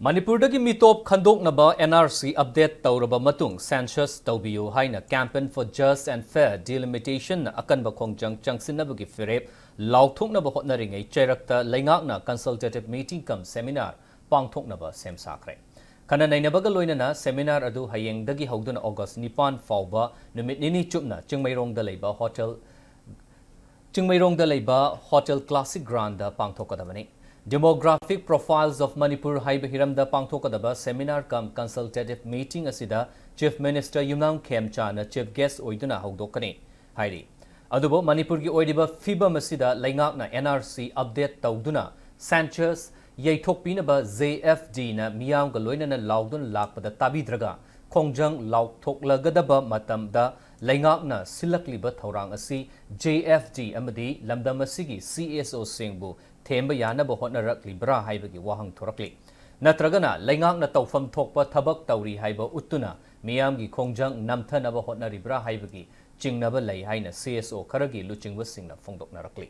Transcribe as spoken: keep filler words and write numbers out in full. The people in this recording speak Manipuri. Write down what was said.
ꯃꯅꯤꯄꯨꯔꯗꯒꯤ ꯃꯤꯇꯣꯞ ꯈꯟꯗꯣꯛꯅꯕ N R C update ꯇꯧꯔꯕ ꯃꯇꯨꯡ census ꯇꯧꯕꯤꯌꯨ ꯍꯥꯏꯅ Campaign for Just and Fair Delimitation-ꯅ ꯑꯀꯟꯕ ꯈꯣꯡꯖꯪ ꯆꯪꯁꯤꯟꯅꯕꯒꯤ ꯐꯤꯔꯦꯞ ꯂꯥꯎꯊꯣꯛꯅꯕ ꯍꯣꯠꯅꯔꯤꯉꯩ ꯆꯩꯔꯛꯇ ꯂꯩꯉꯥꯛꯅ consultative meeting cum seminar ꯄꯥꯡꯊꯣꯛꯅꯕ ꯁꯦꯝ ꯁꯥꯈ꯭ꯔꯦ꯫ ꯈꯟꯅ ꯅꯩꯅꯕꯒ ꯂꯣꯏꯅꯅ seminar ꯑꯗꯨ ꯍꯌꯦꯡꯗꯒꯤ ꯍꯧꯗꯨꯅ August ꯅꯤꯄꯥꯟ ꯐꯥꯎꯕ ꯅꯨꯃꯤꯠ ꯅꯤꯅꯤ ꯆꯨꯞꯅ ꯆꯤꯡꯃꯩꯔꯣꯡꯗ ꯂꯩꯕ ꯍꯣꯇꯦꯜ ꯆꯤꯡꯃꯩꯔꯣꯡꯗ ꯂꯩꯕ hotel Classic Grand-ꯗ ꯄꯥꯡꯊꯣꯛꯀꯗꯕꯅꯤ꯫ Demographic Profiles of Manipur ꯍꯥꯏꯕ ꯍꯤꯔꯝꯗ ꯄꯥꯡꯊꯣꯛꯀꯗꯕ seminar cum consultative meeting ꯑꯁꯤꯗ Chief Minister ꯌꯨꯝꯅꯥꯝ ꯈꯦꯝꯆꯥꯅ chief guest ꯑꯣꯏꯗꯨꯅ ꯍꯧꯗꯣꯛꯀꯅꯤ ꯍꯥꯏꯔꯤ꯫ ꯑꯗꯨꯕꯨ ꯃꯅꯤꯄꯨꯔꯒꯤ ꯑꯣꯏꯔꯤꯕ ꯐꯤꯕꯝ ꯑꯁꯤꯗ ꯂꯩꯉꯥꯛꯅ N R C update ꯇꯧꯗꯨꯅ census ꯌꯩꯊꯣꯛꯄꯤꯅꯕ J F D-ꯅ ꯃꯤꯌꯥꯝꯒ ꯂꯣꯏꯅꯅ ꯂꯥꯎꯗꯨꯅ ꯂꯥꯛꯄꯗ ꯇꯥꯕꯤꯗ꯭ꯔꯒ ꯈꯣꯡꯖꯪ ꯂꯥꯎꯊꯣꯛꯂꯒꯗꯕ ꯃꯇꯝꯗ ꯂꯩꯉꯥꯛꯅ ꯁꯤꯜꯂꯛꯂꯤꯕ ꯊꯧꯔꯥꯡ ꯑꯁꯤ J F D ꯑꯃꯗꯤ ꯂꯝꯗꯝ ꯑꯁꯤꯒꯤ C S O-ꯁꯤꯡꯕꯨ ꯊꯦꯝꯕ ꯌꯥꯅꯕ ꯍꯣꯠꯅꯔꯛꯂꯤꯕ꯭ꯔꯥ ꯍꯥꯏꯕꯒꯤ ꯋꯥꯍꯪ ꯊꯣꯔꯛꯂꯤ꯫ ꯅꯠꯇ꯭ꯔꯒꯅ ꯂꯩꯉꯥꯛꯅ ꯇꯧꯐꯝ ꯊꯣꯛꯄ ꯊꯕꯛ ꯇꯧꯔꯤ ꯍꯥꯏꯕ ꯎꯠꯇꯨꯅ ꯃꯤꯌꯥꯝꯒꯤ ꯈꯣꯡꯖꯪ ꯅꯝꯊꯅꯕ ꯍꯣꯠꯅꯔꯤꯕ꯭ꯔꯥ ꯍꯥꯏꯕꯒꯤ ꯆꯤꯡꯅꯕ ꯂꯩ ꯍꯥꯏꯅ C S O ꯈꯔꯒꯤ ꯂꯨꯆꯤꯡꯕꯁꯤꯡꯅ ꯐꯣꯡꯗꯣꯛꯅꯔꯛꯂꯤ꯫